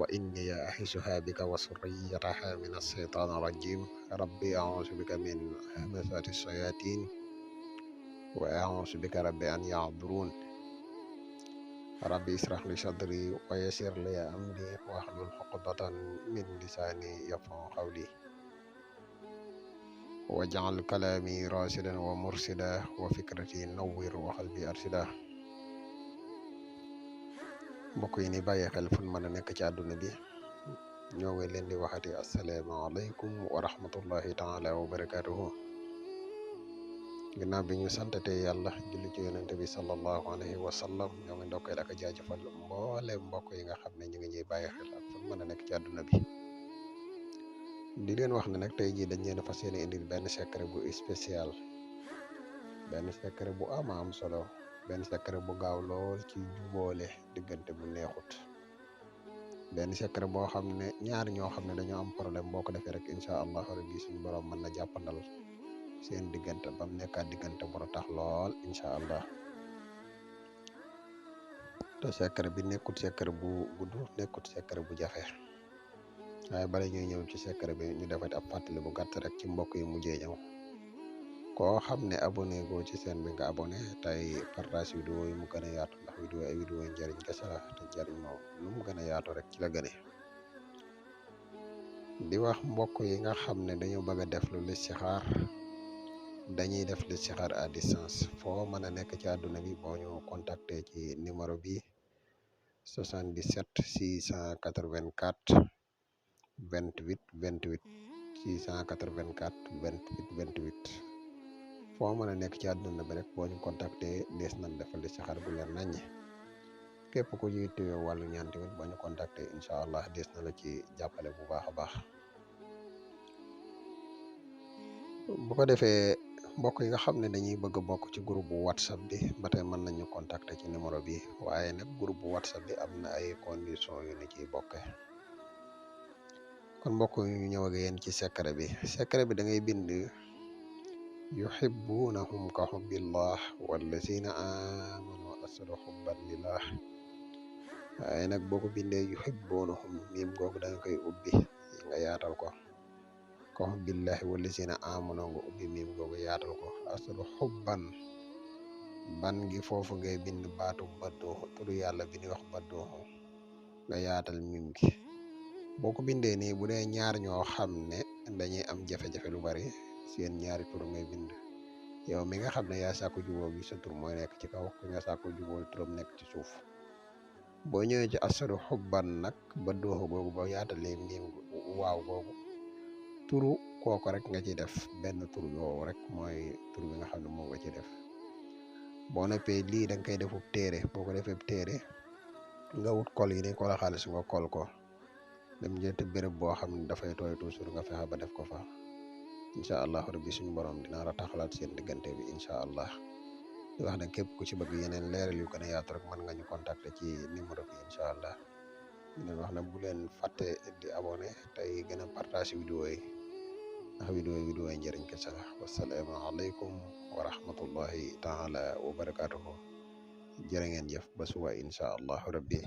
وإني أعيذها بك وذريتها من الشيطان الرجيم ربي أعوذ بك من همزات الشياطين وأعوذ بك ربي أن يحضرون ربي اشرح لي صدري ويسر لي أمري واحلل عقدة من لساني يفقهوا قولي واجعل كلامي راشدا ومرشدا وفكرتي نور وقلبي أرشدا mbokk yi ni bàyyi xel fu mën a nekk ci àdduna bi ñoo ngi leen di waxati asalaamaaleykum wa rahmatullahi taala wa barakatuhu ginnaaw bi ñu santate yàlla julli ci yonente bi sallallahu alayhi wa sallam ñoo ngi ndokkeel ak jaajëfal mboole mbokk yi nga xam ne ñu ngi ñuy bàyyi xel ak fu mën a nekk ci àdduna bi di leen wax ne nag tey jii dañ leen fas yéene indil benn secret bu spécial benn secret bu am solo benn secret bu gaaw lool ci jubóole diggante bu neexut benn secret boo xam ne ñaar ñoo xam ne dañoo am problème boo ko defee rek incha allah rabbi suñu borom mën na jàppandal seen diggante ba mu nekkaat diggante bu tax lool incha allah te secret bi nekkut secret bu gudd nekkut secret bu jafe waaye bala ñuy ñëw ci secret bi ñu defati ab fàttali bu gàtt rek ci mbokk yi mujjee ñëw koo xam ne abonné goo ci seen bi nga abonné tey partage vidéo yi mu gën a yaatu ndax vidéo ay vidéo yi njëriñ kese la te njëriñ moom lu mu gën a yaatu rek ci la gëne di wax mbokk yi nga xam ne dañoo bëgg a def lu listixaar dañuy def listixaar à distance foo mën a nekk ci àdduna bi boo ñu contacté ci numéro bi 77 684 28 28 684 28 28 foo mën a nekk ci àdduna bi rek boo ñu contacté dees nañ defal listixaar bu leer naññ képp ku ñuy téye wàllu ñaan tamit boo ñu contacté incha allah dees na la ci jàppale bu baax a baax bu ko defee mbokk yi nga xam ne dañuy bëgg a bokk ci groupe bu whatsapp bi ba tey mën nañu contacter ci numéro bi waaye nag groupe bu whatsapp bi am na ay conditions yu ni ciy bokke kon mbokk yu ñu ñëw ak yéen ci secret bi da ngay bind yuhibbunahum ka hubbillah wallazina amanu asadu hubban lillah waaye nag boo ko bindee yuhibbunahum miim googu da nga koy ubbi nga yaatal ko ka hubbillahi wallazina amanu nga ubbi miim googu yaatal ko asadu hubban ban gi foofu ngay bind baatu badduhu turu yàlla bi ñuy wax badduhu nga yaatal miim gi boo ko bindee nii bu dee ñaar ñoo xam ne dañuy am jafe-jafe lu bari seen ñaari tur ngay bind yow mi nga xam ne yaa sàkku jubóo gi sa tur mooy nekk ci kaw ku nga sàkku jubóo turam nekk ci suuf boo ñëwee ci asadu xubban nag ba dooxu googu ba yaatalee miim waaw googu turu kooku rek nga ci def benn tur yoowu rek mooy tur bi nga xam ne moom nga ci def boo noppee lii da nga koy defub téere boo ko defee téere nga wut kol yi ni ko la xaalis nga kol ko dem jënt béréb boo xam ne dafay tooy toujours nga fexe ba def ko fa incha allah rabbi suñu borom dina la taxalaat seen diggante bi incha allah di wax ne képp ku ci bëgg yeneen leeral yu gën a yaatu rek mën nga ñu contacter ci numéro bi incha allah di leen wax ne bu leen fàtte di abonné tey gën a partage vidéo yi ndax vidéo yi njëriñ kese la wasalaamu aleykum wa rahmatullahi taala wa barakatuhu jërë ngeen jëf ba suba incha allah rabbi